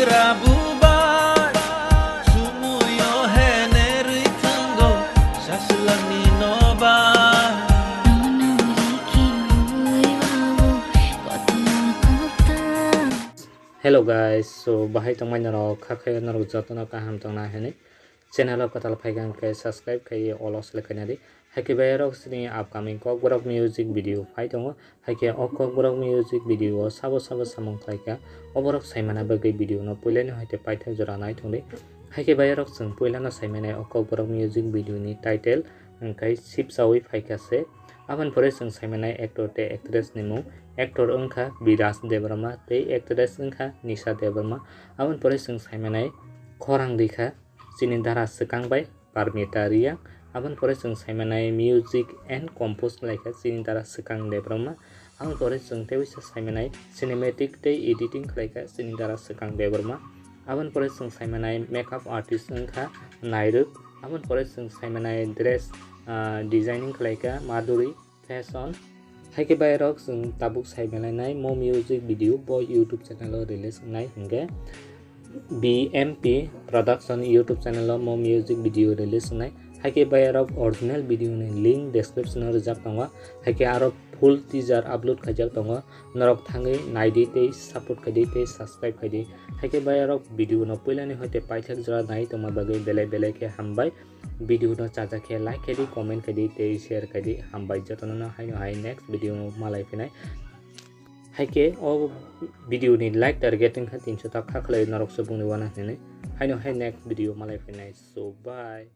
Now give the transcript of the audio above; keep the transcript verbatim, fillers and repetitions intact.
Prabu bai, sumuyo hene rwi thanggo, saslangni no bai. Hello guys, so bahai tongmai norok, kha khe norok jotono kaham tongna hwnwi channel o kwtal phaikha hwnkhe subscribe khaiwi all o select khaina di. Haikhe bayarok chini upcoming Kokborok music video phai tongo. Haikhe o Kokborok music video o sabo sabo samung khlaikha, oborok saimana bagwi video no puilani hoite paithak jora nai thongdi. Haikhe bayarok chwng puilano saimanai o Kokborok music video ni title hwnkhe Sipsawi phaikha se. Aboni pore chwng saimanai actor tei actress ni mung. Actor wngkha Biraj Debbarma tei actress wngkha Nisha Debbarma. Aboni pore chwng saimanai khorang rikha chini dara swkang bai Parmita Riya. Aboni pore chwng saimanai music and compose khlaikha chini dara swkang Debbarma. Aboni pore chwng tei uisa saimanai cinematic tei editing khlaikha chini dara swkang Debbarma. Aboni pore chwng saimanai makeup artist wngkha Nairuk. Aboni pore chwng saimanai dress, ah, designing khlaikha Madhuri Fashion. Haikhe bayarok chwng tabuk saimanai mo music video bo YouTube channel o release wngnai hwnkhe B M P Production YouTube channel o mo music video release wngnai. Haikhe bayarok original video ni link description o rijak tongo. Haikhe aro full teaser upload khaijak tongo. Norok thangwi naidi tei support khaidi tei subscribe khaidi. Haikhe bayarok video no puilani hoite paithak jora nai tongma bagwi belai belai khe hambai. Video no chajak khe like khaidi, comment khaidi tei share khaidi. Hambai jotono no haino hai next video malai phinai. Haikhe o video ni like target wngkha tinso ta kha khlai norok se bungni wana hinwi. Haino hai next video malai phinai. So bye.